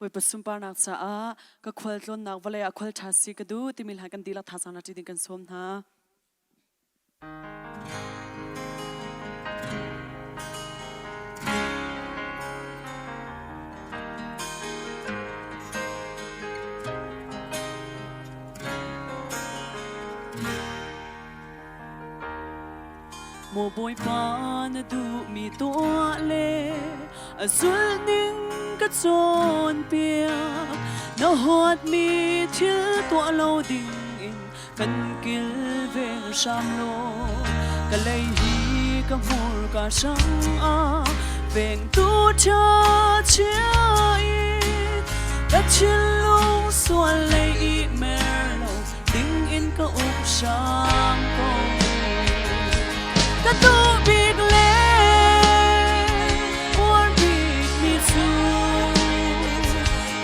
Bawipa sunparnak caah ka khualtlawnnak vawlei ah khual ṭha si ka duh timi hla kan dihlak thazaang la ṭi ding kan sawm hna. Maw Bawipa na duhmi tuah le a zulh ning ka cawnpiak. Na huatmi thil tuah lo ding in kan kilveng hram law. Ka lei hi ka hmurka hrangah vengtu ṭha chia in ka thinlung sual lei i mer lo ding in ka uk hram ko. Ka duh bik le uar bik mi cu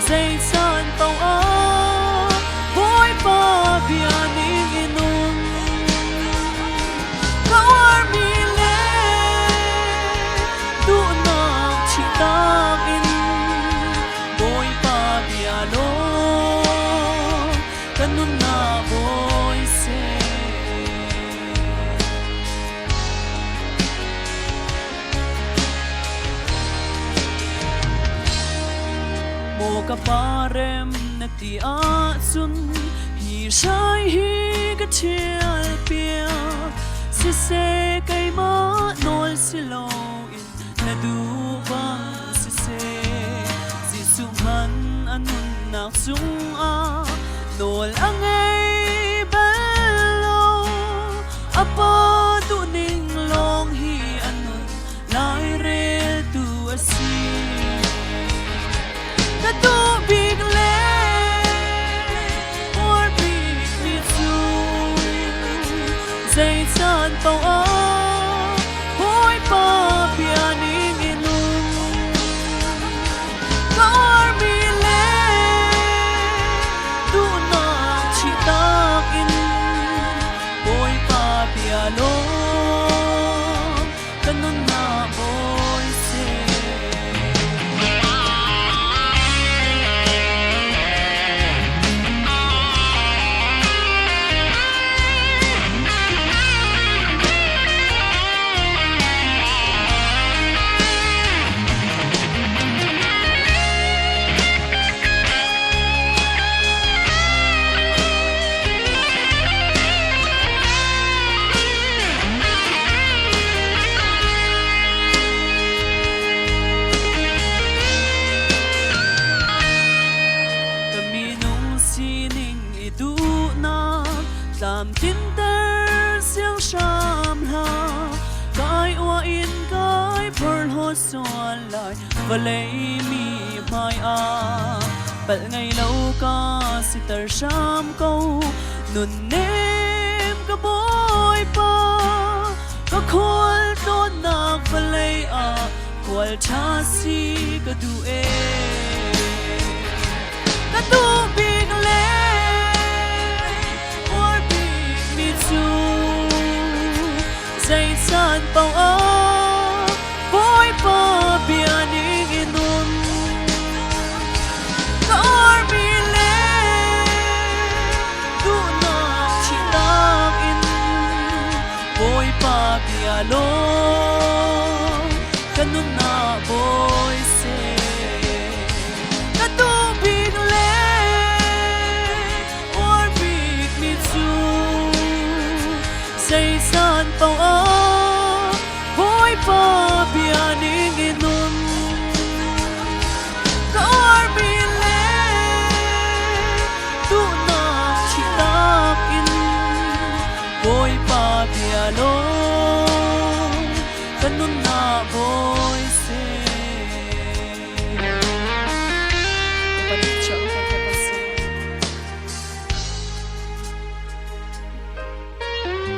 zei caan paoh ah Bawipa bia ning in um. Ka uarmi le duhnak chihtak in Bawipa bia law ka nunnak bawi seh. Maw ka pa rem na ti ahcun hi hrai hi ka ṭhial piak. Siseh keimah nawl si loin na duh bang siseh. Jesuh hman a nunnak cungah nawl a ngei bal lo. A pa duhning lawng hi a nun laireltu a si. Ka duh bik le uar bik mi cu zei caan paoh ah Bawipa bia ning in um. Ka uarmi le duhnak chihtak in Bawipa bia lawng ka nunnak bawi seh. Ka minung sining i duhnak tlamtlinter siang hram hlah. Kai uah in kai porhlaw sual lai vawlei mi hmai ah palh ngei lo ka siter hram ko. Nunnem ka Bawipa, ka khual tlawnnak vawlei ah khual ṭha si ka duh ee. Ka duh bik le uar bik mi cu zei caan paoh ah Bawipa bia ning in um. Ka uarmi le duhnak thihnak in Bawipa bia lawng ka nunnak bawi seh. Ka duh bik le uar bik mi cu zei caan paoh ah Bawipa.